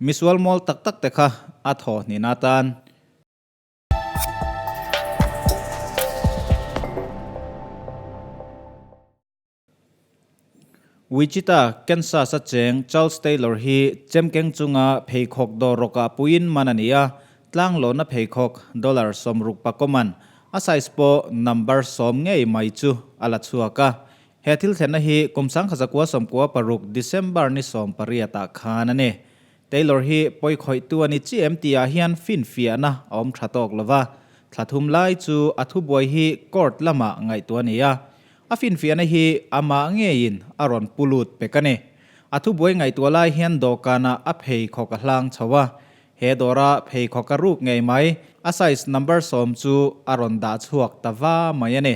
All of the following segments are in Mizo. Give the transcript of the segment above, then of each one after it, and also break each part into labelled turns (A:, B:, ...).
A: Misual mawl tak tak te kha a thaw hnihna atan. Wichita, Kansas-a cheng Charles Taylor hi chemkeng chunga pheikhawk dawr rawkah puiin man a ni a, tlanglawna pheikhawk dollar 60 pakawman a size pawh number 10 ngei mai chu a la chhuak a. He thil thlenna hi kum 1996 December ni 18 ah khan a ni. Taylor hi pawikhawihtu a ni chi em tihah hian finfiahna a awm tha tawk lo va, thla thum lai chu a thubuai hi court lamah ngaihtuah a ni a. A finfiahna hi amah ngeiin a rawn pu lut pek a ni. A thubuai ngaihtuah lai hian dawhkanah a pheikhawk a hlang chho a. He dawra pheikhawk a ruk ngei mai, a size number 10 chu a rawn dah chhuak ta va mai a ni.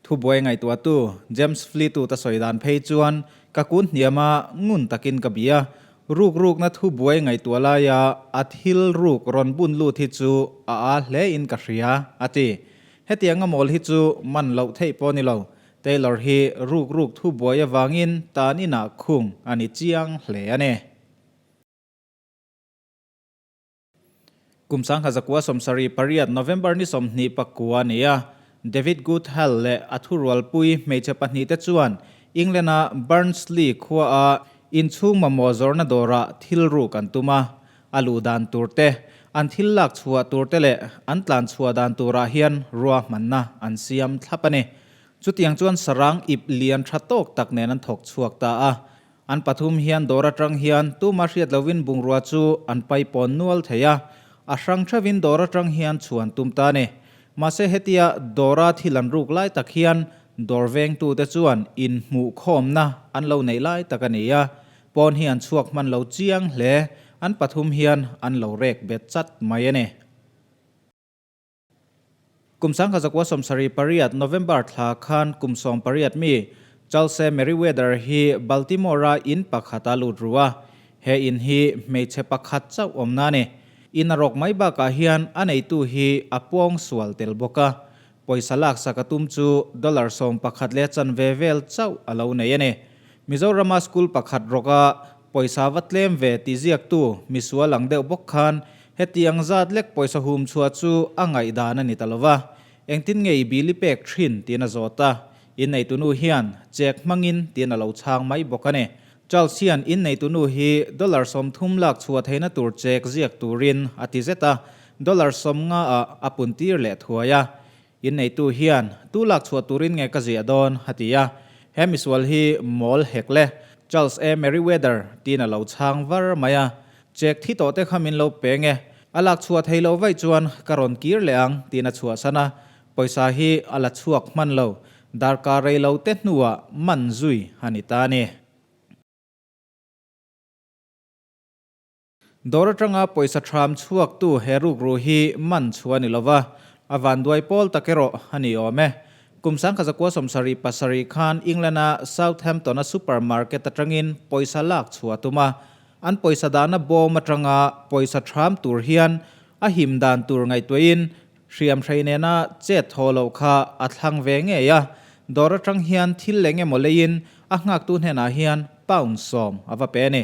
A: Thubuai ngaihtuahtu James Fleetwood a sawi dan phei chuan, Ka kun hniam a, ngun takin ka bia. Ruk rukna thubuai ngaihtuah laia a thil ruk rawn bun lut hi chu a aa hlein ka hria, a ti. Hetianga mawl hi chu man loh theih pawh ni lo. Taylor hi ruk ruk thu buai avangin tan inah khung a ni chiang hle a ni. Kum 1978 November ni 29 a ni a, David Goodhall leh a thurualpui hmeichhe pahnihte chuan England-a Barnsley khuaa inchhung mamawh zawrhna dawrah thil ruk an tum a. A luh dan tur te, an thil lak chhuah tur te leh an tlan chhuah dan turah hian ruahmanna an siam thlap a ni. Chutiang chuan sarang ip lian tha tawk tak nen an thawk chhuak ta a. An pathum hian dawr atang hian tuma hriat lovin bungrua chu an paipawn nual thei a, a hrang theuhin dawr atang hian chhuan tum ta a ni. Mahse hetia dawra thil an ruk lai tak hian dawr vengtute chuan inhmuhkhawmna an lo neih lai tak a ni a, Pawn hi an chhuak hman lo chiang hle, an pathum hian an lo rek bet chat mai a ni. Kum 1978 November thla khan kum 18 mi Charles Meriwether hi Baltimore-a in pakhat a lut ru a, he in hi hmeichhe pakhat chauh awmna a ni. In a rawk mai bakah hian a neitu hi a puang sual tel bawk a, pawisa laksak a tum chu dollar 11 leh chanve vel chauh a lo nei a ni. Mizorama school pakhat rawka pawisa va tlem ve tih ziaktu misual ang deuh bawk khan hetiang zat lek pawisa hum chhuah chu a ngaihdan a ni ta lo va, engtin nge i bili pek thin tiin a zawt a, inneitunu hian chek hmangin tiin a lo chhang mai bawk a ni. Charles hian inneitunu hi dollar 30 lak chhuah theihna tur chek ziak turin a ti zet a, dollar 50 ah a puntir leh thuai a. Inneitu hian tu lak chhuah turin nge ka ziah dawn? a ti a. He misual hi mawl hek le, Charles A. Meriwether tiin a lo chhang var mai a. Chek thi tawh te kha min lo pe nge? A lak chhuah thei loh vaih chuan ka rawn kir leh ang tiin a chhuahsan a. Pawisa hi a la chhuak hman lo, darkar rei lo te hnuah man zui a ni ta a ni. Dawr atanga pawisa thram chhuaktu he rukru hi man chhuah a ni lova, a vanduai pawl tak erawh a ni awm e. Kum 1977 khan England-a Southampton-a supermarket atangin pawisa lak chhuah a tum a, an pawisa dahna bawm atanga pawisa thram tur hian a him dan tur ngaihtuahin hriam hrei nena chet thaw loh kha a thlang ve ngei a. Dawr atang hian thil leng emaw leiin a nghaktu hnenah hian pound 10 a va pe a ni.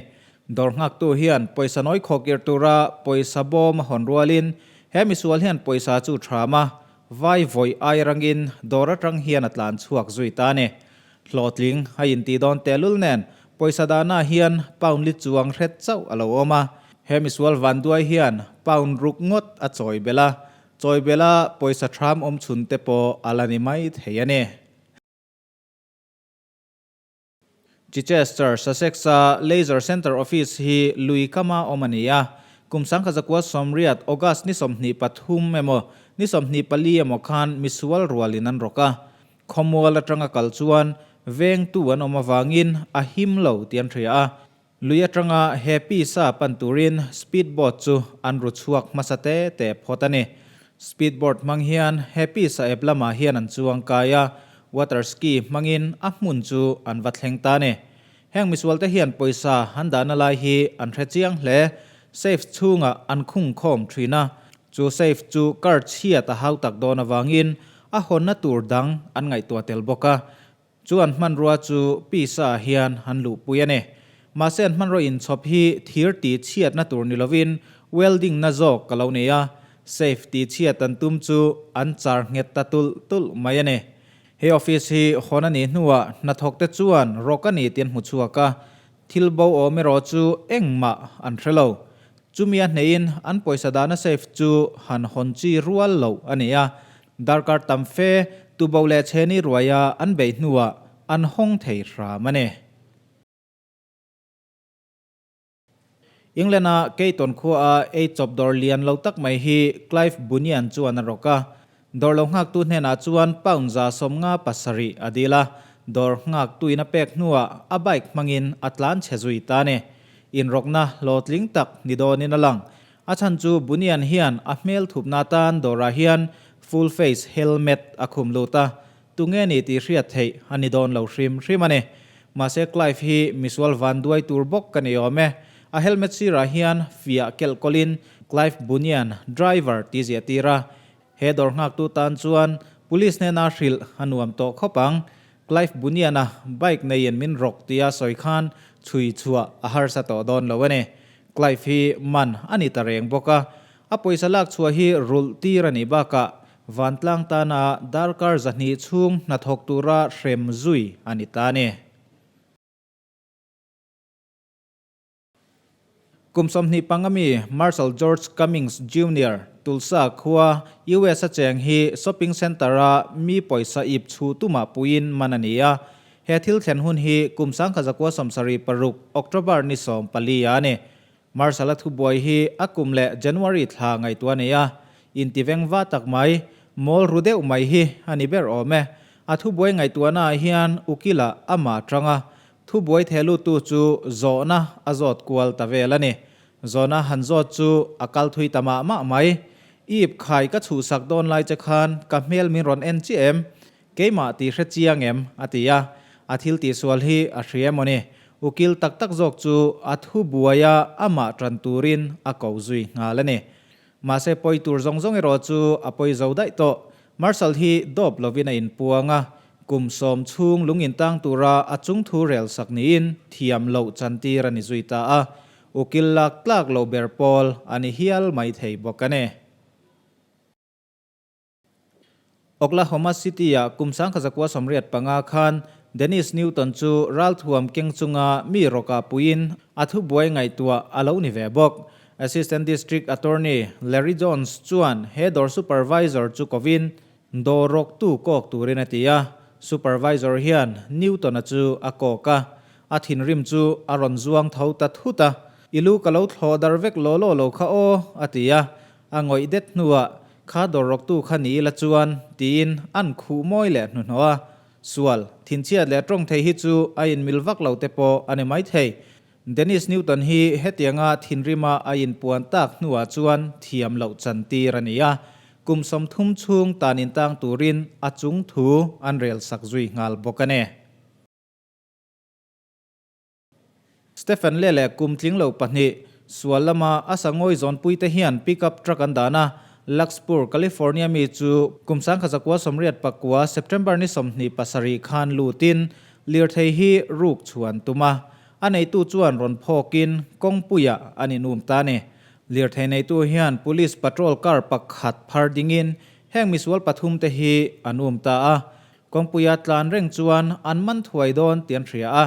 A: Dawr nghaktu hian pawisa nawi khawkir tura pawisa bawm a hawn rualin he misual hian pawisa chu thram a, vai vawi ai rangin dawr atang hian a tlan chhuak zui ta a ni. Hlawhtling a intih dawn tehlul nen pawisa dahna hian pound li chuang hret chauh a lo awm a, he misual vanduai hian pound ruk ngawt a chawi belh a, chawi belh a pawisa thram awm chhun te pawh a la ni mai thei a ni. Chichester, Sussex-a Laser Centre Office hi lui kama awm a ni a. Kum 1980 August ni 23 emaw, ni 24 emaw khan misual rualin an rawk a. Khawmual atanga kal chuan vengtu an awm avangin a him lo tih an hria a. Lui atanga he pisa pan turin speed boat chu an ru chhuak hmasa te te phawt a ni. Speed board hmang hian he pisa ep lamah hian an chuang kai a, water ski hmangin a hmun chu an va thleng ta a ni. Heng misualte hian pawisa an dahna lai hi an hre chiang hle. Safe chhungah an khung khawm thin a, chu safe chu kar chhiat a hau tak dawn avangin a hawnna tur dang an ngaihtuah tel bawk a. Chu an hmanrua chu pisa ah hian an luhpui a ni. Mahse an hmanraw inchhawp hi thir tih chhiatna tur ni lovin welding na zawk ka lo nei a, safe tih chhiat an tum chu an char nghet ta tulh tulh mai a ni. He office hi hawn a nih hnuah hnathawk te chuan rawk a ni tih an hmu chhuak a, thil bo awm erawh chu engmah an hre lo. Chumi a hneihin an pawisa dahna safe chu han hawn chi rual loh a ni a, darkar tam fe tubo leh chheni ruaia an beih hnuah an hawng thei hram a ni. England-a Keiton khuaa ei chawp dawr lian lo tak mai hi Clive Bunyan chuan a rawk a. Dawr lo nghaktu hnenah chuan pound 157 a dil a, dawr nghaktuin a pek hnuah a bike hmangin a tlan chhe zui ta a ni. Inrawkna hlawhtling tak ni dawnin a lang. A chhan chu Bunyan hian a hmel thupna atan dawrah hian full face helmet a khum lut a, Tunge ni tih hriat theih a ni dawn lo hrim hrim a ni. Mahse Clive hi misual van duai tur bawk ka ni awm e. A helmet sirah hian fiah kelh kawlhin Clive Bunyan, driver tih ziah tir a. He dawr nghaktu tan chuan police hnena hrilh a nuam tawh khawp ang. Clive Bunyan-a bike neiin min rawk tia sawi khan chhui chhuah a harsa tawh dawn lo a ni. Clive hi man a ni ta reng bawk a. A pawisa lak chhuah hi rulh tir a nih bakah Vantlang tana darkar 200 chhung hnathawk tura hrem zui a ni ta a ni. Kum 25 mi Marshal George Cummings Junior, Tulsa khua US a cheng hi shopping centre-a mi pawisa ip chhu tumah puiin man a ni a. He thil thlen hun hi kum 1976 October ni 14 a ni. Marshal-a thubuai hi a kum leh January thla ngaihtuah a nei a, intiveng va tak mai, mawl ru deuh mai hi a ni ber awm e. A thubuai ngaihtuahnaah hian ukila amah atanga thubuai thehluttu chu zawhna a zawt kual ta vel a ni. Zawhna han zawt chu a kal thui ta mah mah mai. Ip khai ka chhuhsak dawn lai che khan ka hmel min rawn en chiah em? Keimah tih hre chiang em? a ti a. A thil tihsual hi a hria emaw ni? Ukil tak tak zawk chu a thu buaia amah tan turin a ko zui nghal a ni. Mahse pawi tur zawng zawng erawh chu a pawi zo daih tawh. Marshal hi dawp lovin a inpuang a, kum 10 chhung lung intang tura a chung thu rel sak niin thiam loh chantir a ni zui ta a. Ukil lak tlak loh ber pawl a ni hial mai thei bawk a ni. Oklahoma City-ah kum 1985 khan Dennis Newton chu ralthuam keng chunga mi rawkah puiin a thubuai ngaihtuah a lo ni ve bawk. Assistant District Attorney Larry Jones chuan he dawr supervisor chu kovin dawr rawktu kawk turin a ti a. Supervisor hian Newton-a chu a kawk a, a thinrim chu a rawn zuang tho ta thut a. I lu ka lo thlawh dar vek law law lo kha aw, a ti a. A ngawih det hnuah, Kha dawr rawktu kha ni ila chuan, tiin an khuh mawi leh hnuhnawh a. Sual, thinchhiat leh tawng thei hi chu a inmil vak lo te pawh a ni maithei. Dennis Newton hi hetianga thinrima a inpuan tak hnuah chuan thiam loh chantir a ni a. Kum 30 chhung tan intang turin a chung thu an rel sak zui nghal bawk a ni. Stephen Lee leh kum tling lo pahnih sual lama a sangawi zawnpuite hian pickup truck an dan a, Luxpur, California mi chu kum 1989 September ni 27 khan lutin lirthei hi ruk chhuan tum a, a neitu chuan rawn phawkin kawngpuiah an inum ta a ni. Lirthei neitu hian police patrol car pakhat phar dingin heng misual pathumte hi an um ta a, Kawngpuia tlan reng chuan an man thuai dawn tih an hria a,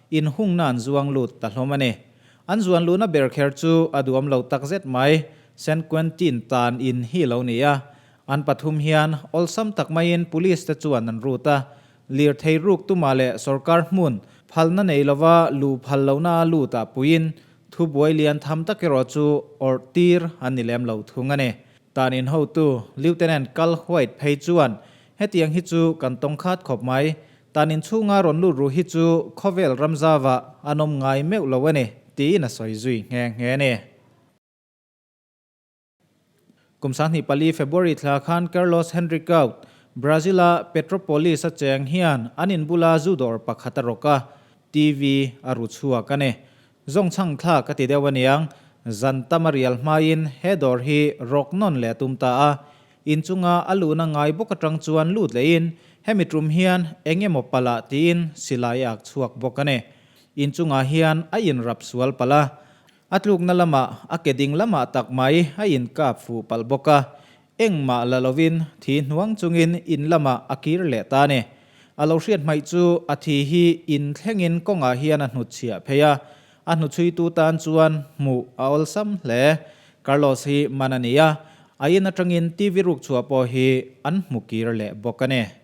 A: inhungna an zuang lut ta hlawm a ni. An zuan luhna ber kher chu a duam lo takzet mai, San Quentin tan in hi lo ni a. An pathum hian awlsam tak maiin police te chuan an rut a, lirthei ruk tuma leh sorkar hmun phalna nei lova luh phal lohna a lut ah puiin thubuai lian tham tak erawh chu awrh tir an ni lem lo thung a ni. Tan in hotu Lieutenant Cal White phei chuan Hetiang hi chu kan tawng khat khawp mai. Tan in chhunga rawn lut ruh hi chu khawvel ramzava an awm ngai meuh lo a ni, tiin a sawi zui nghe nghe a ni. Kum 24 February thla khan Carlos Henrique Gout, Brazil-a Petropolis a cheng hian an in bula zu dawr pakhat a rawk a, TV a ru chhuak a ni. Zawngchhang thla ka ti deuh aniang, zan tam a rial hmain he dawr hi rawk nawn leh a tum ta a, Inchunga a luhna ngai bawk atang chuan lut lehin hemi tum hian eng emaw palh ah tiin silai a ak chhuak bawk a ni. Inchungah hian a inrap sual palh a, a tlukna lamah a ke ding lamah tak mai a inkap fuh palh bawk a. Engmah la lovin thi hnuang chungin in lamah a kir leh ta a ni. A lo hriat hmaih chu a thi hi in thlengin kawngah hian a hnutchhiah phei a, a hnuchhuitu tan chuan hmuh a awlsam hle. Carlos hi man a ni a, a in atangin TV ruk chhuah pawh hi an hmu kir leh bawk a ni.